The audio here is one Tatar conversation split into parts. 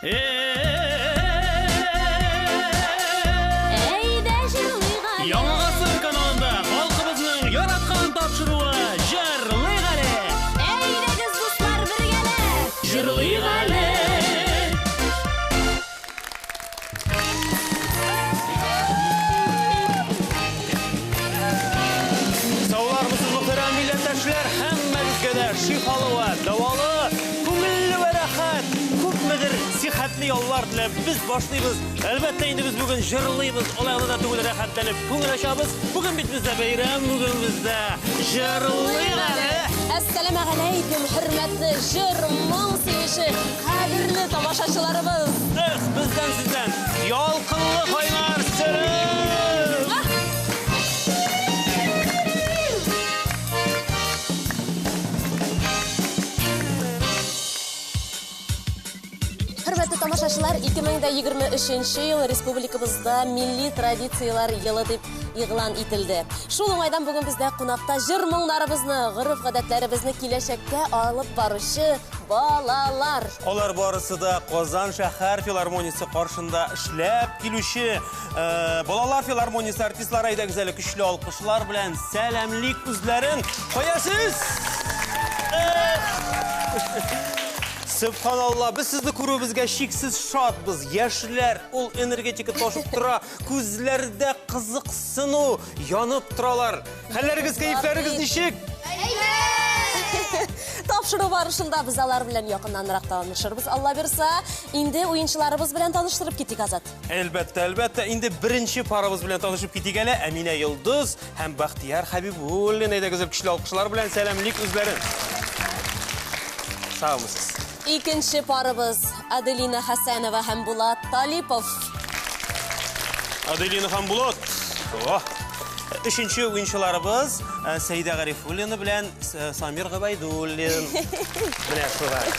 Әйдә җырлыйк әле. Яңа гасыр каналында халкыбызның яраткан тапшыруы Җырлыйк әле. Әйдәгез, дуслар, бергәләп. Җырлыйк әле. Саулармысыз, мөхтәрәм милләттәшләр, һәммәгезгә дә шифалы вә дәвалы, күңелле вә рәхәт, күпмедер сихәтле яллар теләп без башлыйбыз. Әлбәттә инде без бүген җырлыйбыз, алай гына да түгел, рәхәтләнеп күңел ачабыз. Бүген бит бездә бәйрәм, бүген бездә җырлыйк әле. Әссәламегаләйкүм, хөрмәтле җыр, моң сөюче, кадерле тамашачыларыбыз. Эх, бездән сездән ялкынлы кайнар сәлам! Хөрмәтле тамашачылар, 2023 ел республикабызда милли традицияләр елы дип игълан ителде. Шул уңайдан бүген бездә кунакта җыр моңнарыбызны, гореф-гадәтләребезне киләчәккә алып баручы балалар. Алар барысы да Казан шәһәр филармониясе каршында эшләп килүче э, балалар филармониясе артистлары. Әйдәгез әле көчле алкышлар белән сәламлик үзләрен. Кая сез? Сөбханалла, без сезне күрүебезгә чиксез шатбыз. Яшьләр, ул энергетика ташып тора, күзләрдә кызыксыну янып торалар. Хәлләрегез, кәефләрегез ничек? Тапшыру барышында без алар белән якыннанрак танышырбыз, Алла бирса. Инде уенчыларыбыз белән таныштырып китик, Азат. Әлбәттә, әлбәттә. Инде беренче парыбыз белән танышып китик әле. Әминә Йолдыз һәм Бәхтияр Хәбибуллин. Әйдәгез, көчле алкышлар белән сәламлик үзләрен. Саумысыз. Икенче парыбыз Аделина Хәсәнова һәм Булат Талипов. Аделина һәм Булат. О! Өченче уенчыларыбыз Сәйдә Гарифуллина белән Самир Габайдуллин. Менә шулай.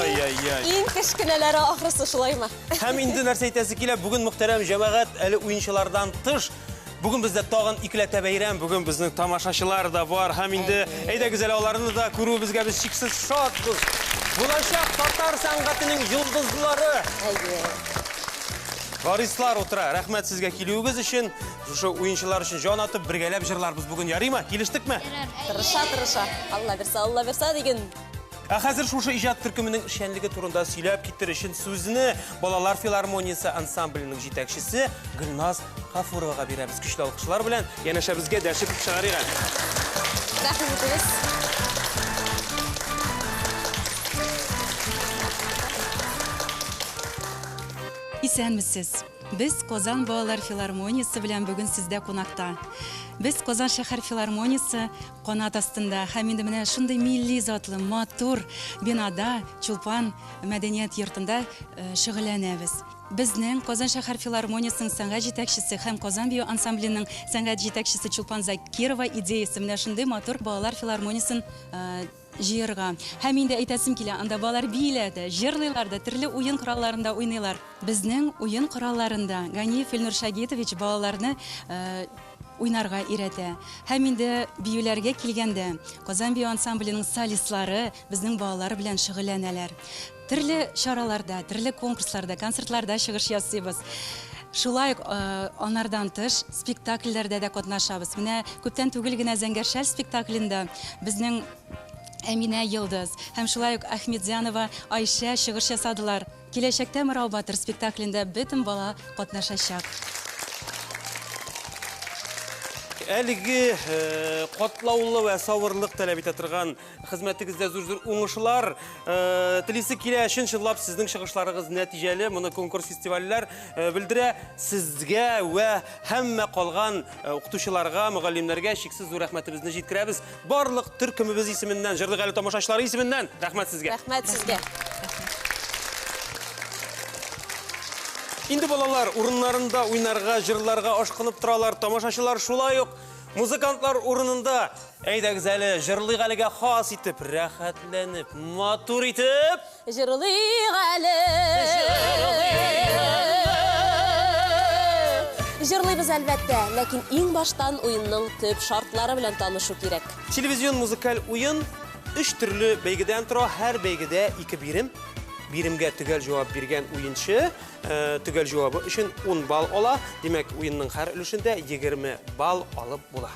Ай-яй-яй. Иң кечкенәләре ахрысы шулаймы? Һәм инде нәрсә әйтәсе килә, бүген мөхтәрәм җәмәгать әле уенчылардан тыш, бүген бездә тагын икеләтә бәйрәм, бүген безнең тамашачылар да бар. Һәм инде әйдәгез әле аларны да күрүебезгә без чиксез шатбыз. Булачак татар сәнгатенең йолдызлары. Әйе. Варислар утыра. Рәхмәт сезгә килүегез өчен. Шушы уенчылар өчен җан атып бергәләп җырларбыз бүген. Ярыймы? Килештекме? Тырыша, тырыша. Алла бирсә, Алла бирсә диген. Ә хәзер шушы иҗат төркеменең эшчәнлеге турында сөйләп китер өчен сүзне Балалар филармониясе ансамбленең җитәкчесе Гөлназ Гафуровага бирәбез. Көчле алкышлар белән янәшәбезгә дәшеп чыгарыйк әле. Рәхим итегез. Исәнмесез. Без Казан балалар филармониясе белән бүген сездә кунакта. Без Казан шәһәр филармониясе канат астында һәм инде менә шундый милли затлы, матур бинада Чулпан мәдәният йортында э, шөгыльләнәбез. Безнең Казан шәһәр филармониясенең сәнгать җитәкчесе һәм Казан бию ансамбленең сәнгать җитәкчесе Чулпан Закирова идеясе менә шундый матур балалар филармониясен э, җыерга. Һәм инде әйтәсем килә, анда балалар бииләр дә, җырлыйлар да, төрле уен коралларында уйныйлар. Безнең уен коралларында Ганиев Илнур Шагитович балаларны э, уйнарга өйрәтә. Һәм инде биюләргә килгәндә, Казан бию ансамбленең солистлары безнең балалар белән шөгыльләнәләр. Төрле чараларда, төрле конкурсларда, концертларда чыгыш ясыйбыз. Шулай ук э, анардан тыш спектакльләрдә дә катнашабыз. Менә күптән түгел генә Зәңгәр шәл спектаклендә безнең Әминә Йылдыз һәм шулай ук Ахметзянова Айшә чыгыш ясадылар. Киләчәктә Мырау батыр спектаклендә бөтен бала катнашачак. Әлеге э, катлаулы вә сабырлык таләп итә торган хезмәтегездә зур-зур уңышлар э, телисе килә. Чын-чынлап сезнең чыгышларыгыз нәтиҗәле. Моны конкурс фестивальләр э, белдерә. Сезгә вә һәммә калган э, укытучыларга, мөгаллимнәргә чиксез зур рәхмәтебезне җиткерәбез. Барлык төркемебез исеменнән, Җырлык әле тамашачылары исеменнән рәхмәт сезгә. Рәхмәт сезгә. Инде балалар урыннарында уйнарга, җырларга ашкынып торалар. Тамашачылар шулай ук музыкантлар урынында. Әйдәгез әле, җырлыйк әлегә хас итеп, рәхәтләнеп, матур итеп. Җырлыйк әле. Җырлыйбыз әлбәттә, ләкин иң баштан уенның төп шартлары белән танышу кирәк. Телевизион музыкаль уен өч төрле бәйгедән тора. Һәр бәйгедә ике бирем. Биремгә төгәл җавап биргән уенчы төгәл җавабы өчен 10 балл ала. Димәк, уенның һәр өлешендә 20 балл алып була.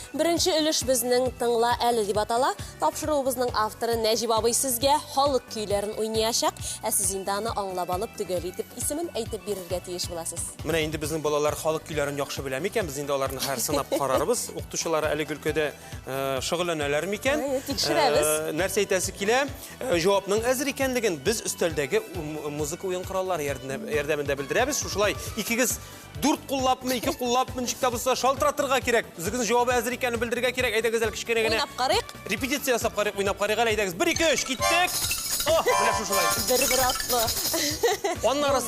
Беренче өлеш безнең «Тыңла әле» дип атала. Тапшыруыбызның авторы Нәҗип абый сезгә халык көйләрен уйнаячак, ә сез инде аны аңлап алып, төгәл итеп исемен әйтеп бирергә тиеш буласыз. Менә инде безнең балалар халык көйләрен яхшы белә микән? Без инде аларны һәр сынап карарбыз. Укытучылары әлеге өлкәдә шөгыльләнәләр микән? Тикшерәбез. Нәрсә әйтәсе килә? Җавапның әзер икәнлеген без өстәлдәге музыка уен кораллары ярдәмендә белдерәбез. Шушылай икегез дүрт куллапмы, ике куллапмы, ничек тә булса шалтыратырга кирәк. Үзегезнең җавабы әзер икәнен белдерергә кирәк. Әйдәгез әле кечкенә генә. Уйнап карыйк. Репетиция ясап карыйк, уйнап карыйк әле. Әйдәгез. 1 2 3 киттек. О, менә шушылай. Бер-бер атлы. Аннары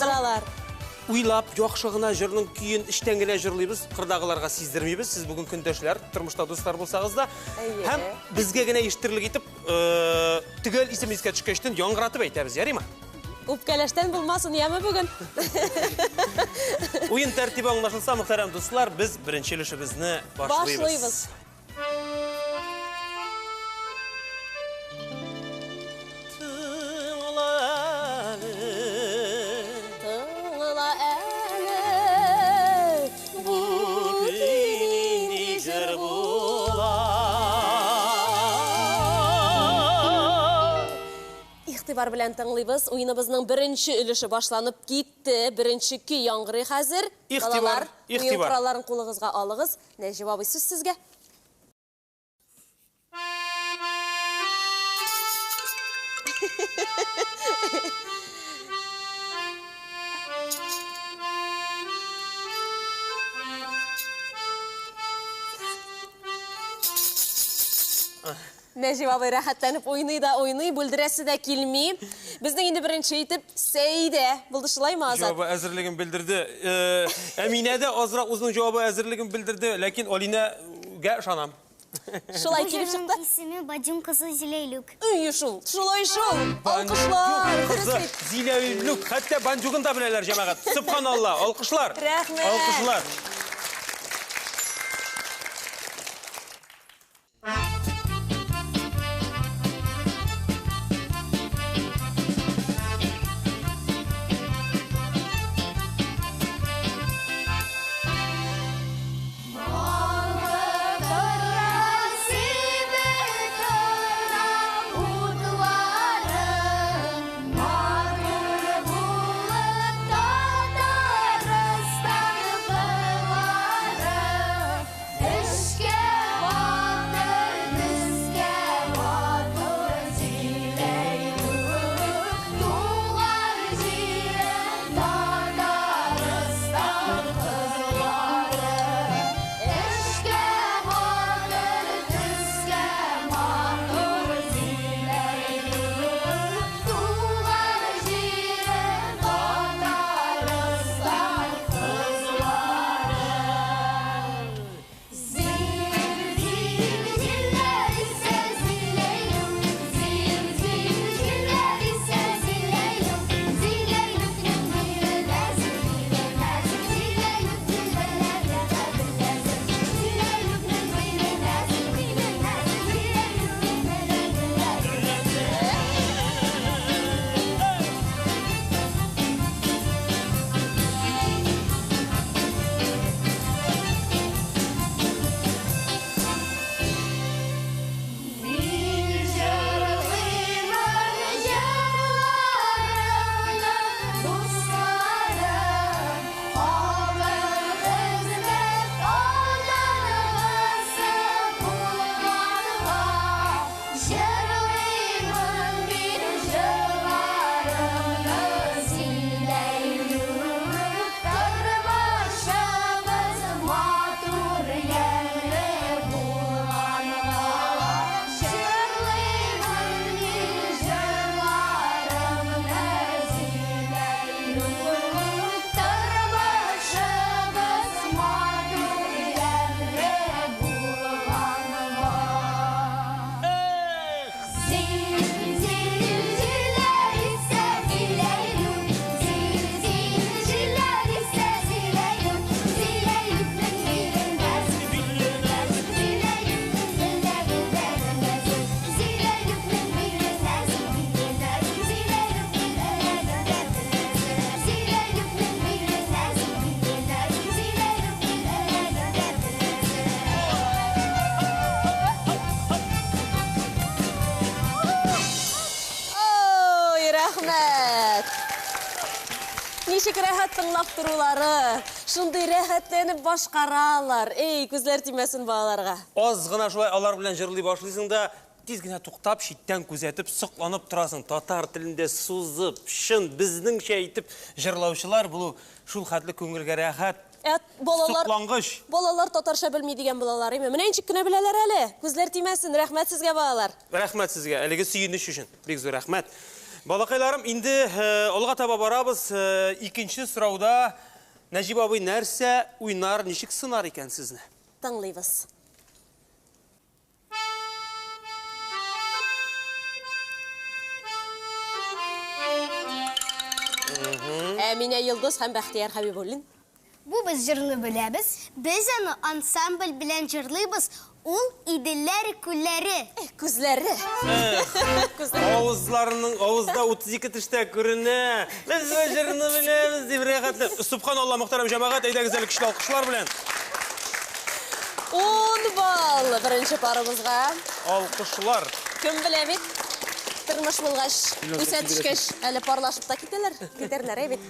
уйлап, яхшы гына җырның көен эчтән генә җырлыйбыз, кырдагыларга сиздермибез. Сез бүген көндәшләр, тормышта дуслар булсагыз да, һәм безгә генә ишетерлек итеп, төгәл исем искә төшкәчтен яңгыратып әйтәбез, ярыймы? Үпкәләштән булмасын, яме бүген. Уен тәртибе аңлашылса, мөхтәрәм дуслар, без беренче өлешебезне башлыйбыз. Башлыйбыз. Тыңла әле. Тыңла әле. Бу көй нинди җыр була. Игътибар белән тыңлыйбыз. Уеныбызның беренче өлеше башланып китте. Беренче көй яңгырый хәзер. Игътибар, Балалар, уен игътибар. коралларын кулыгызга алыгыз. Нәҗип абый, сүз сезгә. Нәҗип абый рәхәтләнеп уйный да уйный, бүлдерәсе дә килми. Безнең инде беренче итеп Сәйдә булды, шулаймы, Азат? Җавабы әзерлеген белдерде. Әминә дә азрак үзенең җавабы әзерлеген белдерде, ләкин Алинәгә ышанам. Шулай килеп чыкты. Исеме Бадюм кызы Зиләйлүк. Өй шул, шулай шул. Алкышлар, Кызы Зиләйлүк. Хәтта бандюгын да беләләр, җәмәгать. Субханалла, алкышлар. Рәхмәт. Алкышлар. Татарстан Ничек рәхәт тыңлап торулары, шундый рәхәтләнеп башкаралар. Эй, күзләр тимәсен балаларга. Аз гына шулай алар белән җырлый башлыйсың да, тиз генә туктап, читтән күзәтеп, сокланып торасың. Татар телендә сузып, чын безнеңчә итеп җырлаучылар булу шул хәтле күңелгә рәхәт. Ә балалар Соклангыч. Балалар татарча белми дигән балалар, име? Менә ничек кенә беләләр әле. Күзләр тимәсен. Рәхмәт сезгә, балалар. Рәхмәт сезгә, әлеге сөенеч өчен. Бик зур рәхмәт. Балакайларым, инде алга таба барабыз. Икенче сорауда Нәҗип абый нәрсә уйнар, ничек сынар икән сезне? Тыңлыйбыз. Әминә Йолдыз һәм Бәхтияр Хәбибуллин. Бу без җырны беләбез. Без аны ансамбль белән җырлыйбыз. Ул Иделләр күлләре. Күзләре. Күзләре. Авызларының авызда 32 тештә күренә. Без бу җырны беләбез дип рәхәтләп. Субханалла, мөхтәрәм җәмәгать, әйдәгез әле көчле алкышлар белән. 10 балл беренче парыбызга. Алкышлар. Кем белә бит? Тормыш булгач, үсә төшкәч, әле парлашып та китәләр, китәрләр, әй бит.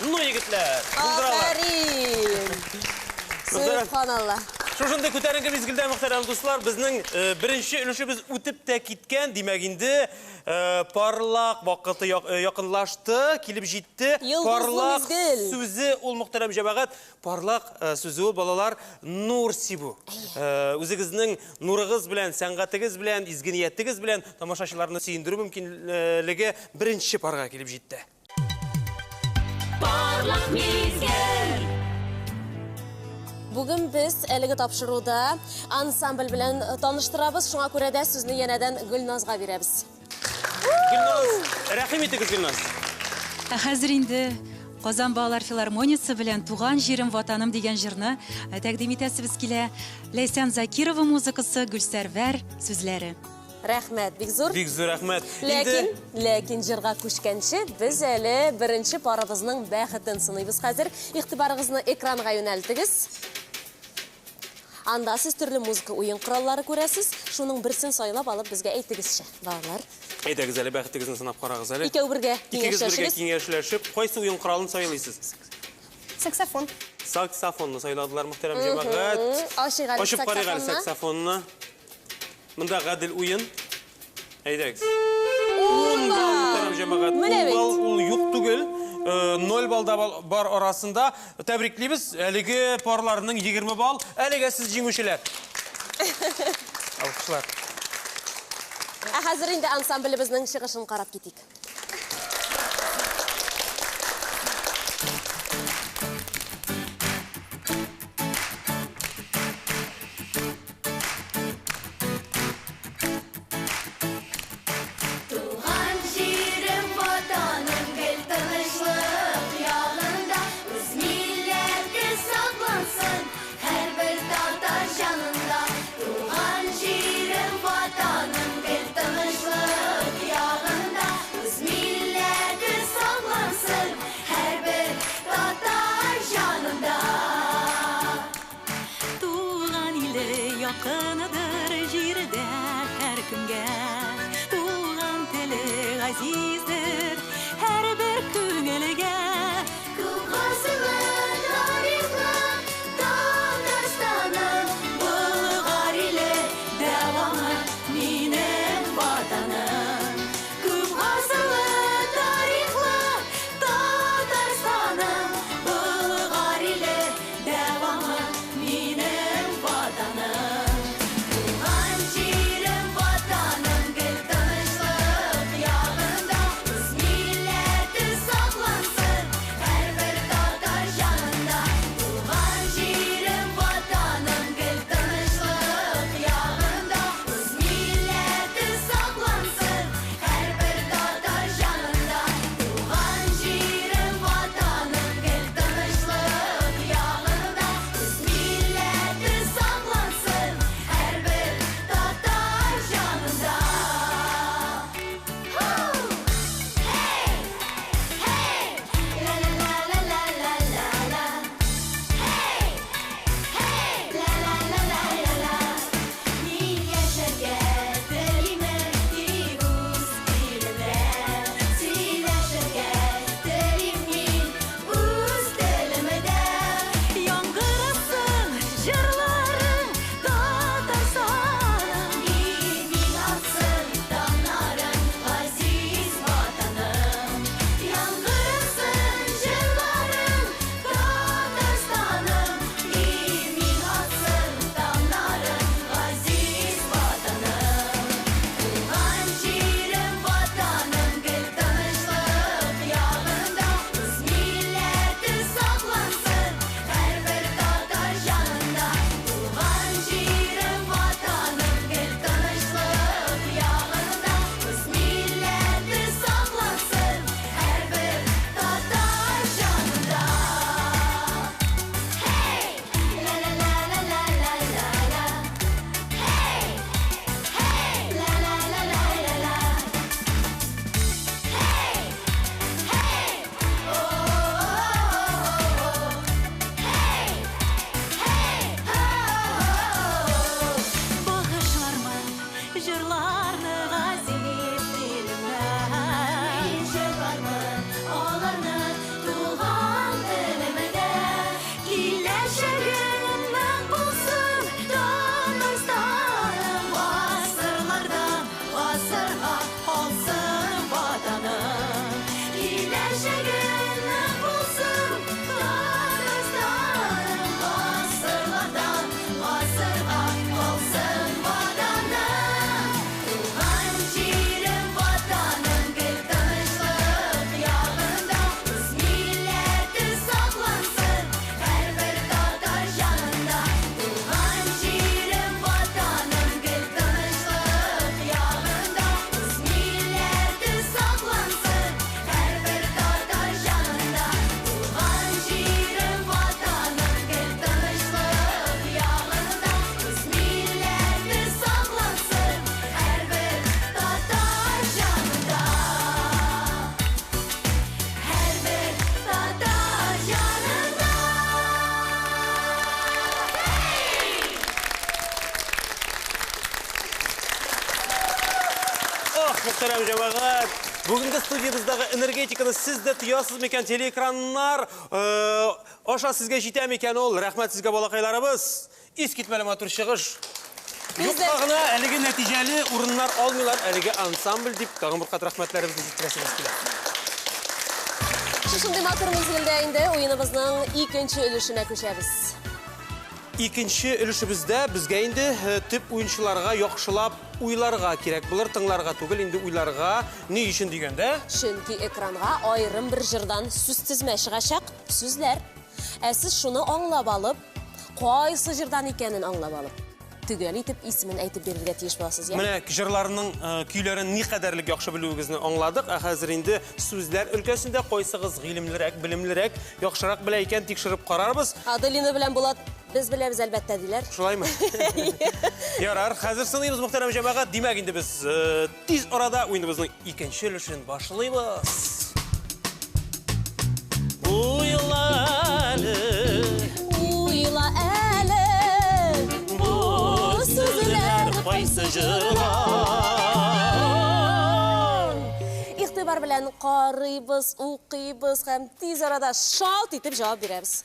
Ну, егетләр, булдыралар. Афәрин! Субханалла. Шушындый күтәренке мизгелдә, мөхтәрәм дуслар, безнең беренче өлешебез үтеп тә киткән, димәк инде парлак вакыты якынлашты, килеп җитте. Йолдызлы Парлак мизгел. сүзе ул, мөхтәрәм җәмәгать, парлак сүзе ул, балалар, нур сибү. Үзегезнең нурыгыз белән, сәнгатегез белән, изге ниятегез белән тамашачыларны сөендерү мөмкинлеге беренче парга килеп җитте. Парлак мизгел. Бүген без әлеге тапшыруда ансамбль белән таныштырабыз. Шуңа күрә дә сүзне янәдән Гөлназга бирәбез. Гөлназ, рәхим итегез, Гөлназ. Ә хәзер инде Казан балалар филармониясе белән Туган җирем, ватаным дигән җырны тәкъдим итәсебез килә. Ләйсән Закирова музыкасы, Гөлсәрвәр сүзләре. Рәхмәт, бик зур. Бик зур рәхмәт. Ләкин, ләкин җырга күчкәнче без әле беренче парыбызның бәхетен сыныйбыз хәзер. Игътибарыгызны экранга юнәлтегез. Анда сез төрле музыка уен кораллары күрәсез. Шуның берсен сайлап алып безгә әйтегезче, балалар. Әйдәгез әле, бәхетегезне сынап карагыз әле. Икәү бергә Икегез бергә киңәшләшегез. киңәшләшеп, кайсы уен коралын сайлыйсыз? Саксофон. Саксофонны сайладылар, мөхтәрәм җәмәгать. Ачыйк әле Ачып карыйк әле саксофонны. саксофонны. Монда гадел уен. Әйдәгез. 10 балл, мөхтәрәм җәмәгать. Менә 10 бит. балл ул юк түгел. 0 балл да бар арасында. Тәбриклибез. Әлеге парларның 20 балл. Әлегә сез җиңүчеләр. Алкышлар. Ә хәзер инде ансамблебезнең чыгышын карап китик. Якыныдыр җирдә һәркемгә. Туган теле газиздер һәрбер күңелгә. Күп гасырлы тарихлы Татарстаным, Болгар иле дәвамы минем ватаным. Күп гасырлы тарихлы Татарстаным, Болгар иле дәвамы минем ватаным. Туган җирем, ватаным, гел тынычлык ягында. Үз милләте саклансын һәрбер татар җанында. Туган җирем, ватаным, гел тынычлык ягында. Үз милләте саклансын һәрбер татар җанында. Туган җирем, ватаным, гел тынычлык ягында. Үз милләте саклансын һәрбер татар җанында. Hey! Hey! La la la la la la la la. Hey! Hey! La la la la la la. Мин яшәргә телимен тик үз телемдә. Сөйләшергә телим мин үз телемдә. Яңгырасын җырларың Татарстаным. Имин аксын таңнарың, газиз ватаным. Яңгырасын җырларың, Татарстаным. Имин аксын таңнарың, газиз ватаным. Туган җирем, ватаным, гел тынычлык ягында. Үз милләте саклансын һәрбер татар җанында. Туган җирем, ватаным, гел тынычлык ягында. Үз милләте саклансын һәрбер татар җанында. Hey! La la la la la la la la. Hey! Hey! La la la la la la. Hey! Hey! Oh oh oh oh. Hey! Hey! Oh oh oh. Багышлармын җырларны газиз телемә. Мин җырлармын аларны туган телемдә. Киләчәгем нык булсын Татарстаным. Гасырлардан гасырга калсын ватаным. Киләчәгем нык булсын Татарстаным. Гасырлардан гасырга калсын ватаным. Туган җирем, ватаным, гел тынычлык ягында. Үз милләте саклансын һәрбер татар җанында. Туган җирем, ватаным, гел тынычлык ягында. Үз милләте саклансын һәрбер татар җанында. Туган җирем, ватаным, гел тынычлык ягында. Үз милләте саклансын һәрбер татар җанында. Һәрбер татар җанында. Ох, мөхтәрәм җәмәгать! Бүгенге студиябездәге энергетиканы сез дә тоясыз микән? Телеэкраннар аша сезгә җитә микән ул? Рәхмәт сезгә, балакайларыбыз. Искитмәле матур чыгыш. Юкка гына әлеге нәтиҗәле урыннар алмыйлар әлеге ансамбль дип тагын бер кат рәхмәтләребезне җиткерәсебез килә. Шушындый матур мизгелдә инде уеныбызның икенче өлешенә күчәбез. Икенче өлешебездә безгә инде төп уенчыларга яхшылап уйларга кирәк булыр, тыңларга түгел, инде уйларга. Ни өчен дигәндә? Чөнки экранга аерым бер җырдан сүз тезмә чыгачак, сүзләр. Ә сез шуны аңлап алып, кайсы җырдан икәнен аңлап алып, төгәл итеп исемен әйтеп бирергә тиеш буласыз, я? Менә җырларның көйләрен ни кадәрлек яхшы белүегезне аңладык. Ә хәзер инде сүзләр өлкәсендә кайсыгыз гыйлемлерәк, белемлерәк, яхшырак белә икән тикшереп карарбыз. Аделина белән Булат без беләбез әлбәттә диләр. Шулаймы? Ярар, хәзер сыныйбыз, мөхтәрәм җәмәгать. Димәк, инде без тиз арада уеныбызның икенче өлешен башлыйбыз. Уйла әле, Уйла әле, бу сүз белән карыйбыз, укыйбыз һәм тиз арада шалт итеп җавап бирәбез.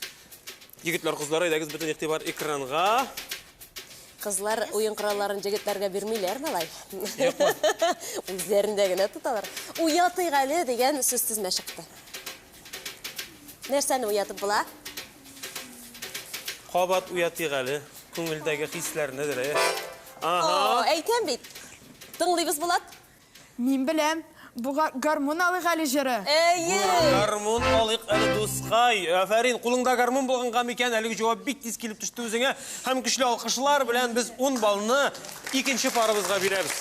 Егетләр, кызлар, әйдәгез бөтен игътибар экранга. Кызлар уен коралларын егетләргә бирмиләр, малай. Үзләрендә генә тоталар. Уятыйк әле дигән сүз тезмә чыкты. Нәрсәне уятып була? Кабат уятыйк әле күңелдәге хисләрне дә. Ага. Әйтәм бит. Тыңлыйбыз, Булат. Мин беләм. Бу гармун алыйк әле җыры. Әйе. Гармун алыйк әле, дускай. Афәрин, кулыңда гармун булганга микән? Әлеге җавап бик тиз килеп төште үзеңә. Һәм көчле алкышлар белән без 10 баллны икенче парыбызга бирәбез.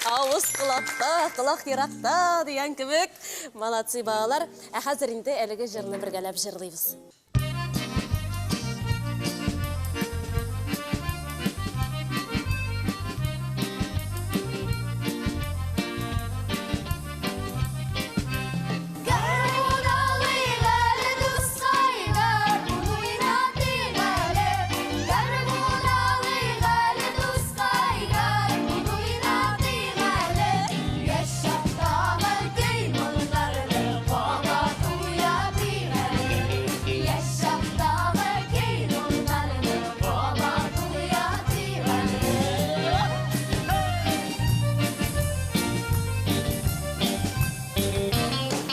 Авыз колакта, колак еракта дигән кебек. Молодцы, балалар. Ә хәзер инде әлеге җырны бергәләп җырлыйбыз. Гармун алыйк әле, дускай, гармун уйнатыйк әле. Гармун алыйк әле, дускай, гармун уйнатыйк әле. Яшь чактагы көй-моңнарны кабат уятыйк әле. Яшь чактагы көй-моңнарны кабат уятыйк әле.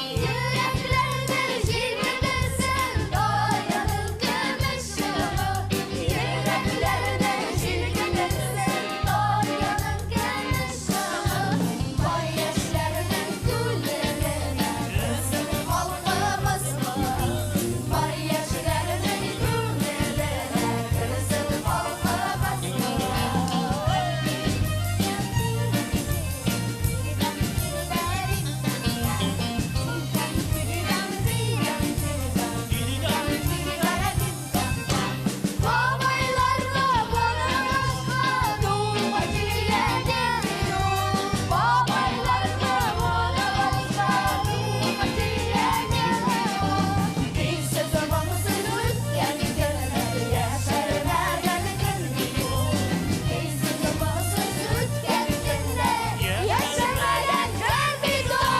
Йөрәкләрне җилкеттерсен баяның көмеш чыңы. Йөрәкләрне җилкеттерсен баяның көмеш чыңы. Бай яшьләрнең күңеленә керсен халкыбыз моңы. Бай яшьләрнең күңеленә керсен халкыбыз моңы. Бабайларга барабызга туга килгән юл. Бабайларга барабызга туга килгән юл. Динсез замансыз үткән көннәр яшәрмәгән көн юл. Динсез замансыз үткән көннәр яшәрмәгән көн бит ул.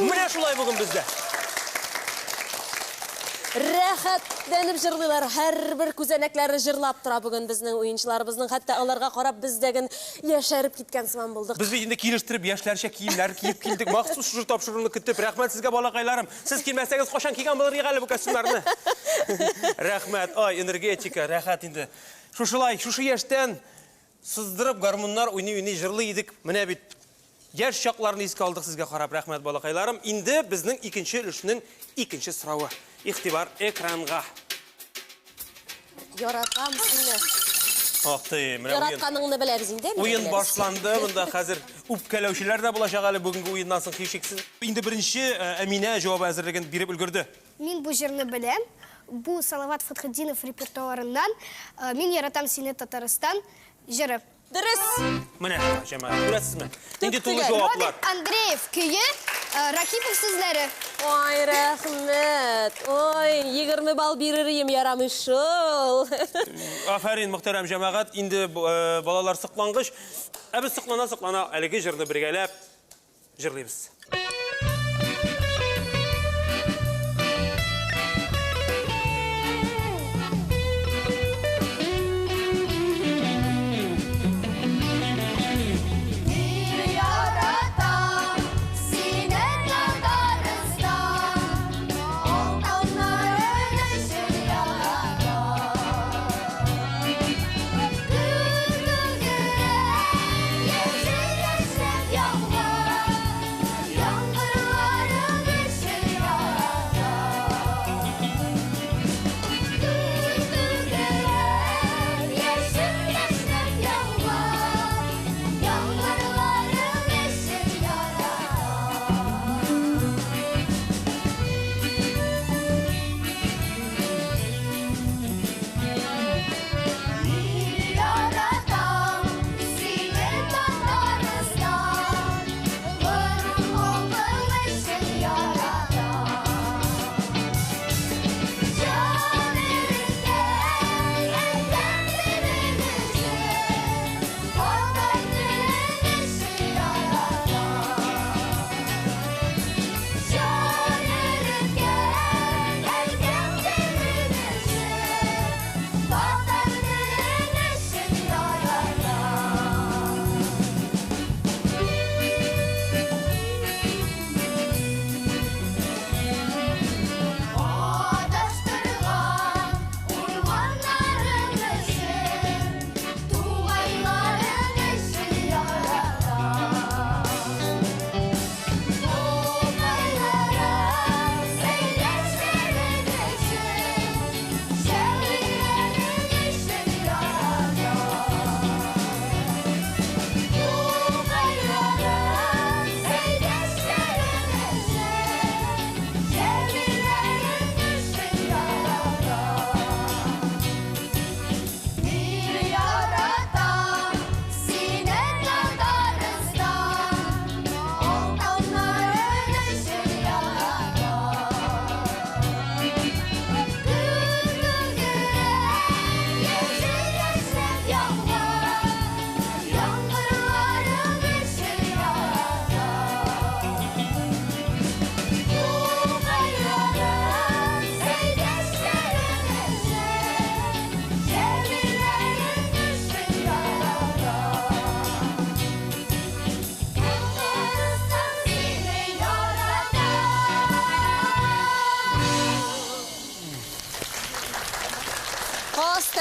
Менә шулай бүген бездә. Рәхәтләнеп җырлыйлар, һәрбер күзәнәкләре җырлап тора бүген безнең уенчыларыбызның. Хәтта аларга карап без дә ген яшәреп киткән сыман булдык. Без бит инде килештереп яшьләрчә киемнәр киеп килдек. Махсус шушы тапшыруны көтеп. Рәхмәт сезгә, балакайларым. Сез килмәсәгез, кайчан кигән булыр идек әле бу костюмнарны? Рәхмәт. Ай, энергетика, рәхәт инде. Шушылай, шушы яшьтән сыздырып гармуннар уйный-уйный җырлый идек. Менә бит яшь чакларны искә алдык сезгә карап. Рәхмәт, балакайларым. Инде безнең икенче өлешнең икенче соравы. Игътибар экранга. Яратам сине. Ах ты, менә уен. Яратканыңны беләбез инде. Уен башланды. Монда хәзер үпкәләүчеләр дә булачак әле бүгенге уеннан соң һичшиксез. Инде беренче Әминә җавап әзерлеген биреп өлгерде. Мин бу җырны беләм. Бу Салават Фәтхетдинов репертуарыннан Мин яратам сине, Татарстан җыры. Дөрес. Менә шулай, җәмәгать, күрәсезме? Нинди тулы Төп-төгәл. җаваплар. Роберт Андреев көе, Ракипов сүзләре. Ой, рәхмәт. Ой, 20 балл бирер идем, ярамый шул. Афәрин, мөхтәрәм җәмәгать. Инде балалар соклангыч. Ә без соклана-соклана әлеге җырны бергәләп җырлыйбыз. Мин яратам сине, Татарстан, Алтыннарын өчен яратам. Гөр-гөр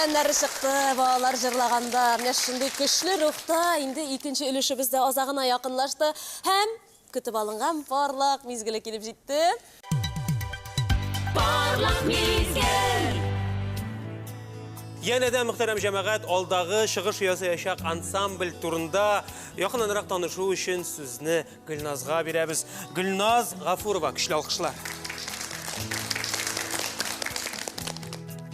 Тәннәре чыкты, балалар җырлаганда. Менә шундый көчле рухта инде икенче өлешебез дә азагына якынлашты. Һәм көтеп алынган парлак мизгеле килеп җитте. Парлак мизгел. Янә дә, мөхтәрәм җәмәгать, алдагы чыгыш ясаячак ансамбль турында якыннанрак танышу өчен сүзне Гөлназга бирәбез. Гөлназ Гафурова, көчле алкышлар.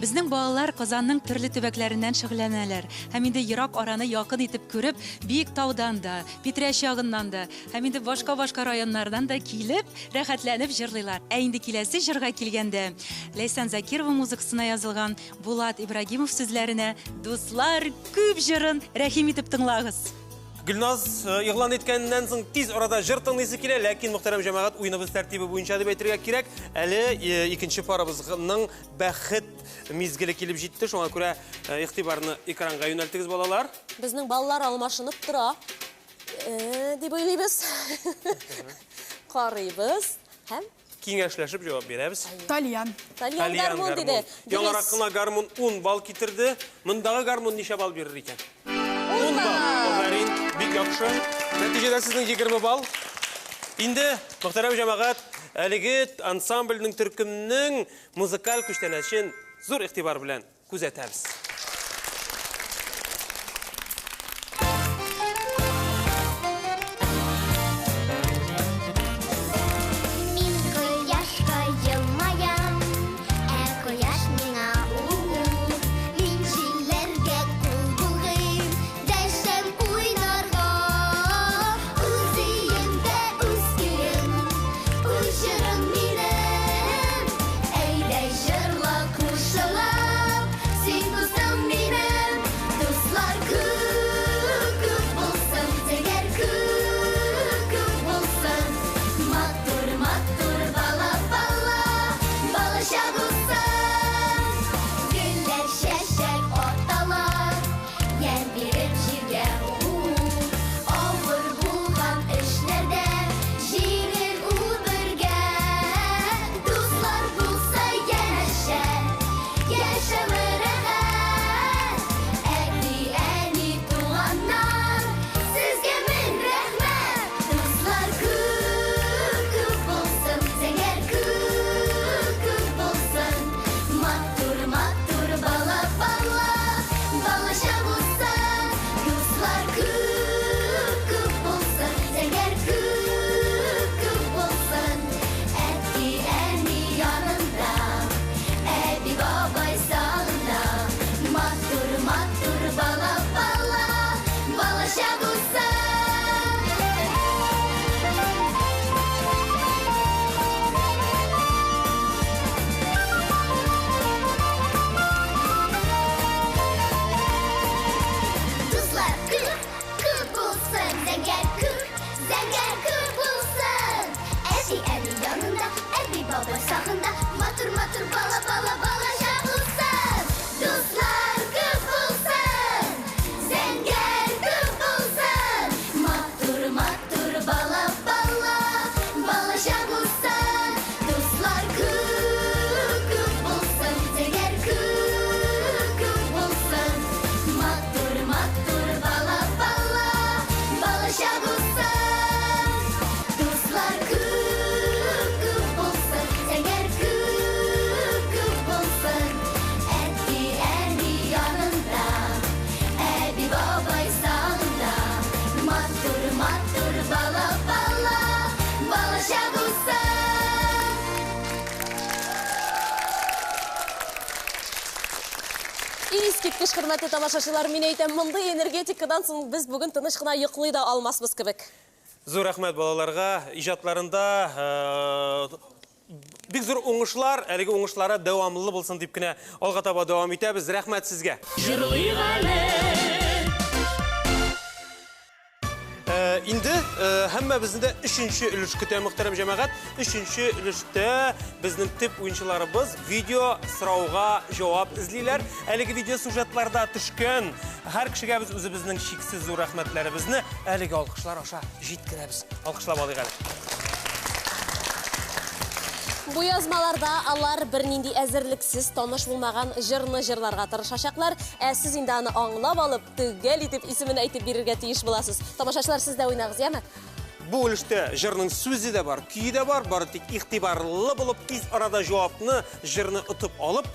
Безнең балалар Казанның төрле төбәкләреннән шөгыльләнәләр. Һәм инде ерак араны якын итеп күреп, Биектаудан да, Питрәч ягыннан да, һәм инде башка-башка районнардан да килеп, рәхәтләнеп җырлыйлар. Ә инде киләсе җырга килгәндә, Ләйсән Закирова музыкасына язылган Булат Ибрагимов сүзләренә Дуслар күп җырын рәхим итеп тыңлагыз. Гөлназ игълан иткәннән соң тиз арада җыр тыңлыйсы килә, ләкин мөхтәрәм җәмәгать, уеныбыз тәртибе буенча дип әйтергә кирәк, әле икенче парыбызның бәхет мизгеле килеп җитте, шуңа күрә игътибарны экранга юнәлтегез, балалар. Безнең балалар алмашынып тора, дип уйлыйбыз. Карыйбыз һәм киңәшләшеп җавап бирәбез. Тальян. Тальян гармун диде. Яңарак кына гармун 10 балл китерде. Мондагы гармун ничә балл бирер икән? 10 балл. Афәрин, бик яхшы. Нәтиҗәдә сезнең 20 балл. Инде, мөхтәрәм җәмәгать, әлеге ансамбльнең, төркемнең музыкаль күчтәнәчен зур игътибар белән күзәтәбез. Мин кояшка елмаям, ә кояш миңа у-у. Мин җилләргә кул болгыйм, дәшәм уйнарга. Үз өемдә үз көем, үз җырым минем. Әйдә җырла кушылып, син дустым минем. Дуслар күп күп булсын, зәңгәр күк күк булсын. Матур, матур бала, бала, балачак булсын. Гөлләр чәчәк аталар, ямь биреп җиргә у-у. Авыр булган эшләрдә җиңел ул бергә. Дуслар булса янәшә, яшәве рәхәт. Әти, әни, туганнар, сезгә мең рәхмәт. Дуслар күп күп булсын, зәңгәр күк күк булсын. Матур, матур бала, бала, балачак булсын. Дуслар күп күп булсын, зәңгәр күк күк булсын. Әти, әни янында, әби, бабай сагында. Матур, матур бала, бала, балачак булсын. Дуслар күп, күп булсын, зәңгәр күк, зәңгәр күк булсын. Әти, әни янында, әби, бабай сагында, матур, матур бала, бала, балачак булсын. Дуслар күп булсын, зәңгәр күк булсын. Матур, матур бала, бала, балачак булсын. Дуслар күп, күп булсын, зәңгәр күк, күк булсын. Матур, матур бала, бала, балачак булсын. Дуслар күп, күп булсын, зәңгәр күк, күк булсын. Әти, әни янында, әби, бабай сагында. Матур, матур бала, бала, балачак булсын. Искиткеч, хөрмәтле тамашачылар, мин әйтәм, мондый энергетикадан соң без бүген тыныч кына йоклый да алмасбыз кебек. Зур рәхмәт балаларга, иҗатларында бик зур уңышлар, әлеге уңышлары дәвамлы булсын дип кенә алга таба дәвам итәбез. Рәхмәт сезгә. Җырлыйк әле. Инде һәммәбезне дә өченче өлеш көтә, мөхтәрәм җәмәгать. Өченче өлештә безнең төп уенчыларыбыз видео сорауга җавап эзлиләр. Әлеге видео сюжетларда төшкән һәр кешегә без үзебезнең чиксез зур рәхмәтләребезне әлеге алкышлар аша җиткерәбез. Алкышлап алыйк әле. Бу язмаларда алар бернинди әзерлексез таныш булмаган җырны җырларга тырышачаклар. Ә сез инде аны аңлап алып, төгәл итеп исемен әйтеп бирергә тиеш буласыз. Тамашачылар, сез дә уйнагыз, яме? Бу өлештә җырның сүзе дә бар, көе дә бар, бары тик игътибарлы булып, тиз арада җавапны, җырны отып алып,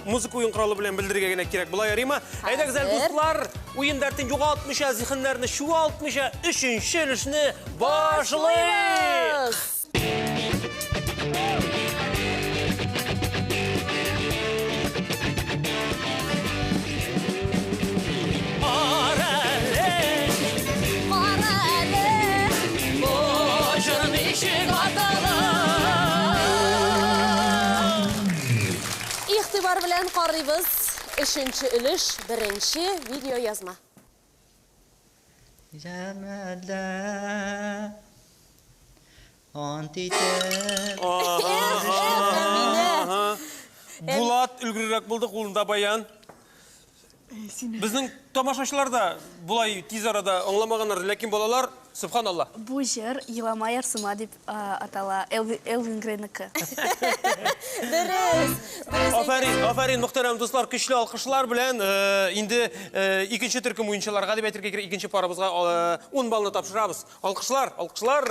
музыка уен коралы белән белдерергә генә кирәк була, ярыймы? Әйдәгез, әле дуслар, уен дәртен югалтмыйча, зиһеннәрне чуалтмыйча, өченче өлешне башлыйк! Игътибар белән карыйбыз. Өченче өлеш, беренче видео язма. Җәмәлдә ант итеп. Булат өлгеррәк булды, кулында баян. Безнең тамашачылар да болай тиз арада аңламаганнар, ләкин балалар, субханалла. Бу җыр Елама ярсыма дип атала, Элвин Грейныкы. Дөрес. Афәрин, афәрин, мөхтәрәм дуслар, көчле алкышлар белән инде икенче төркем уенчыларга дип әйтергә кирәк, икенче парыбызга 10 баллны тапшырабыз. Алкышлар, алкышлар.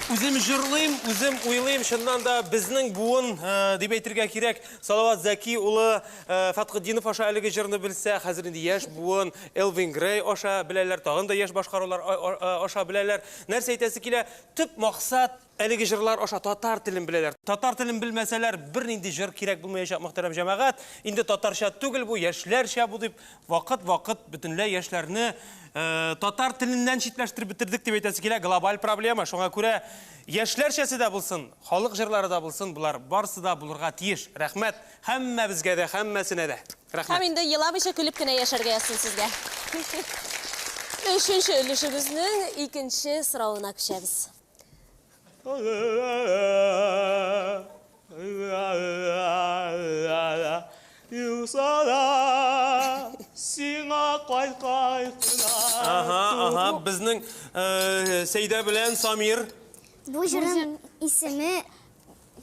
Үзем җырлыйм, үзем уйлыйм, чыннан да безнең буын дип әйтергә кирәк. Салават Зәки улы Фәтхетдинов аша әлеге җырны белсә, хәзер инде яшь буын Элвин Грей аша беләләр, тагын да яшь башкарулар аша беләләр. Нәрсә әйтәсе килә? Төп максат әлеге җырлар аша татар телен беләләр. Татар телен белмәсәләр, бернинди җыр кирәк булмаячак, мөхтәрәм җәмәгать. Инде татарча түгел бу, яшьләрчә бу дип вакыт-вакыт бөтенләй яшьләрне татар теленнән читләштереп бетердек дип әйтәсе килә, глобаль проблема. Шуңа күрә яшьләрчәсе дә булсын, халык җырлары да булсын, болар барысы да булырга тиеш. Рәхмәт һәммәбезгә дә, һәммәсенә дә. Рәхмәт. Һәм инде еламыйча көлеп кенә яшәргә язсын сезгә. Өченче өлешебезнең икенче соравына күчәбез. Юкса сиңа кайткай кына. Ага, ага, безнең Сәйдә белән Самир. Бу җырның исеме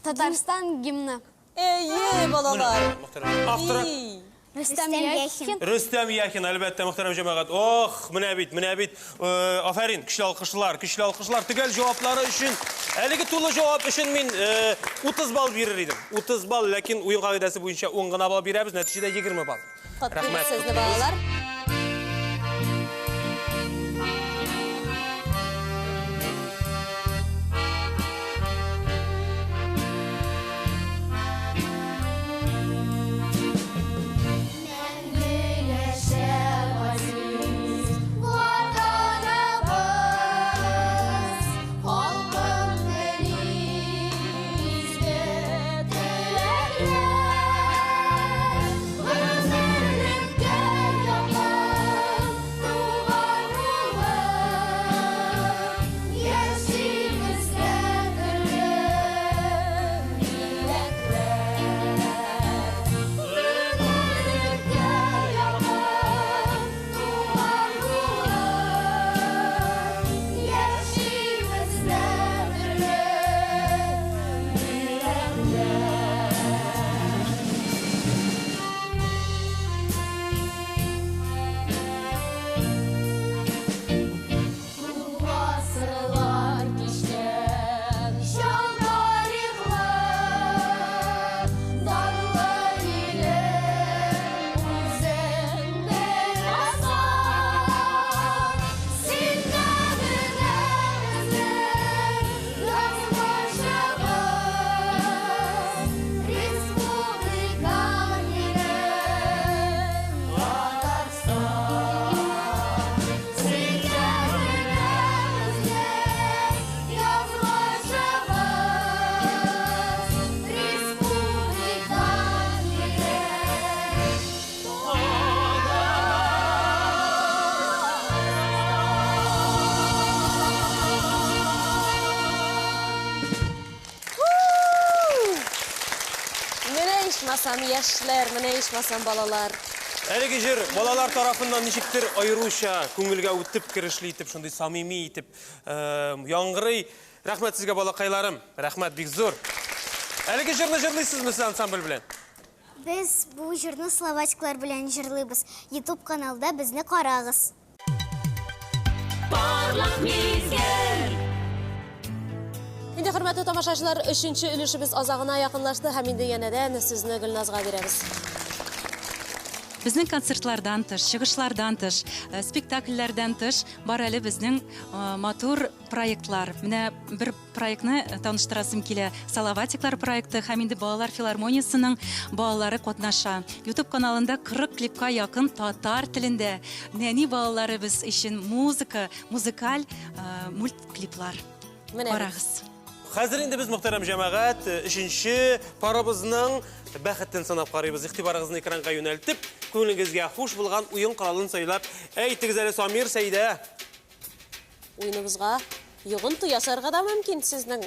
Татарстан гимны. Әйе, балалар. Авторы Рөстәм Яхин. Рөстәм Яхин, әлбәттә, мөхтәрәм җәмәгать. Ох, менә бит, менә бит. Афәрин, көчле алкышлар, көчле алкышлар. Төгәл җаваплары өчен, әлеге тулы җавап өчен мин 30 балл бирер идем. 30 балл, ләкин уен кагыйдәсе буенча 10 гына балл бирәбез, нәтиҗәдә 20 балл. Котлыйбыз сезне, балалар. Ичмасам яшьләр, менә ичмасам балалар. Әлеге җыр балалар тарафыннан ничектер аеруча күңелгә үтеп керешле итеп, шундый самими итеп яңгырый. Рәхмәт сезгә, балакайларым. Рәхмәт бик зур. Әлеге җырны җырлыйсызмы сез ансамбль белән? Без бу җырны словачкалар белән җырлыйбыз. YouTube каналда безне карагыз. Парлак мизгел. Инде хөрмәтле тамашачылар, өченче өлешебез азагына якынлашты һәм инде янәдән сүзне Гөлназга бирәбез. Безнең концертлардан тыш, чыгышлардан тыш, спектакльләрдән тыш бар әле безнең матур проектлар. Менә бер проектны таныштырасым килә. Салаватиклар проекты һәм инде балалар филармониясенең балалары катнаша. YouTube каналында 40 клипка якын татар телендә нәни балаларыбыз өчен музыка, музыкаль мультклиплар. Карагыз. Хәзер инде без, мөхтәрәм җәмәгать, өченче парыбызның бәхетен санап карыйбыз. Игътибарыгызны экранга юнәлтеп, күңелегезгә хуш булган уен коралын сайлап әйтегез әле, Самир, Сәйдә. Уеныбызга йогынты ясарга да мөмкин сезнең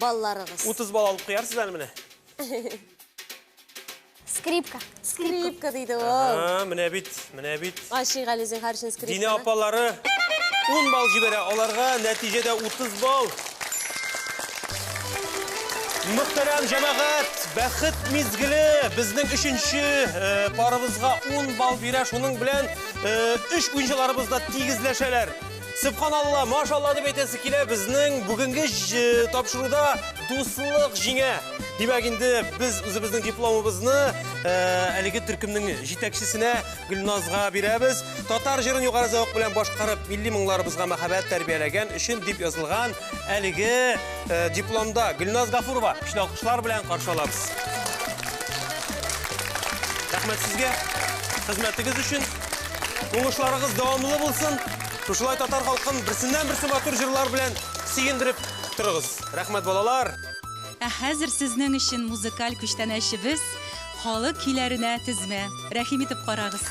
балларыгыз. 30 балл алып куярсыз әле менә. Скрипка. Скрипка диде ул. Ага, менә бит, менә бит. Ашыйк әле зинһар өчен скрипканы. Динә апалары 10 балл җибәрә, аларга нәтиҗәдә 30 балл. Мөхтәрәм җәмәгать, бәхет мизгеле безнең өченче парыбызга 10 балл бирә. Шуның белән өч уенчыларыбыз да тигезләшәләр. Сөбханалла, машалла дип әйтәсе килә, безнең бүгенге тапшыруда дуслык җиңә. Димәк, инде без үзебезнең дипломыбызны әлеге төркемнең җитәкчесенә Гөлназга бирәбез. Татар җырын югары зәвык белән башкарып, милли моңнарыбызга мәхәббәт тәрбияләгән өчен дип язылган әлеге дипломда Гөлназ Гафурова көчле алкышлар белән каршы алабыз. Рәхмәт сезгә хезмәтегез өчен. Уңышларыгыз дәвамлы булсын. Шушылай татар халкын берсеннән-берсе матур җырлар белән сөендереп торыгыз. Рәхмәт, балалар. Ә хәзер сезнең өчен музыкаль күчтәнәчебез халык көйләренә тезмә. Рәхим итеп карагыз.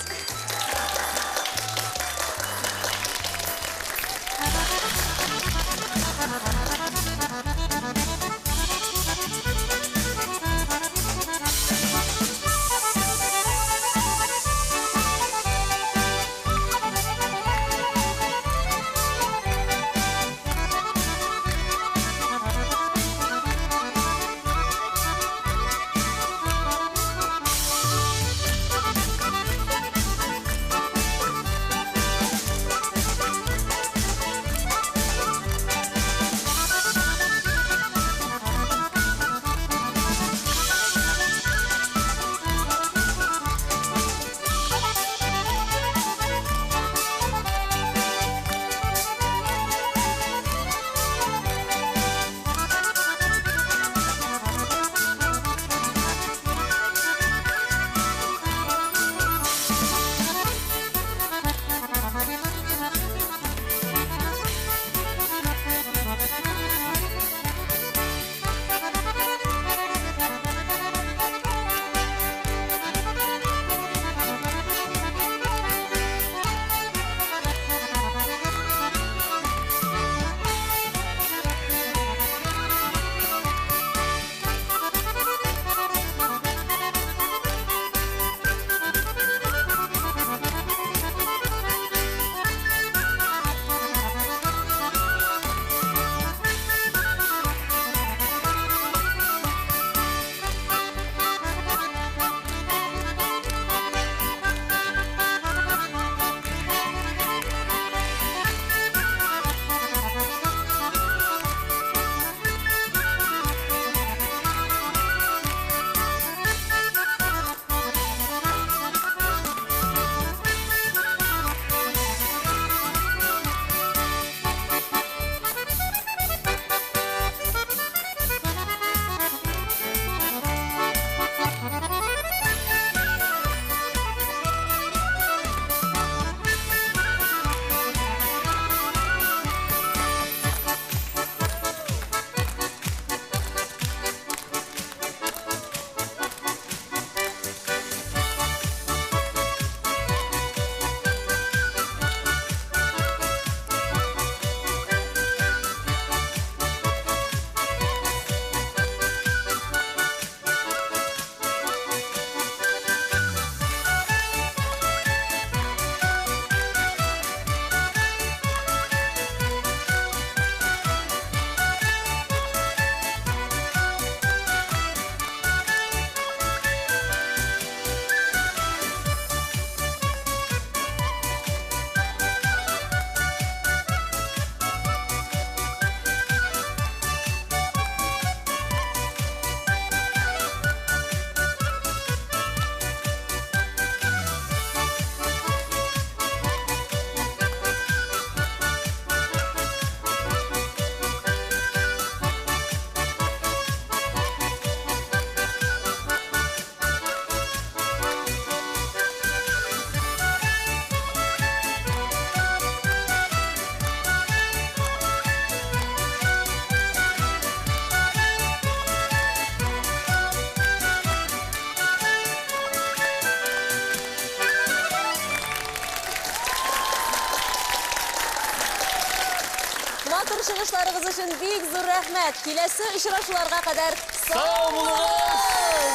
Матур чыгышларыгыз өчен бик зур рәхмәт. Киләсе очрашуларга кадәр сау булыгыз!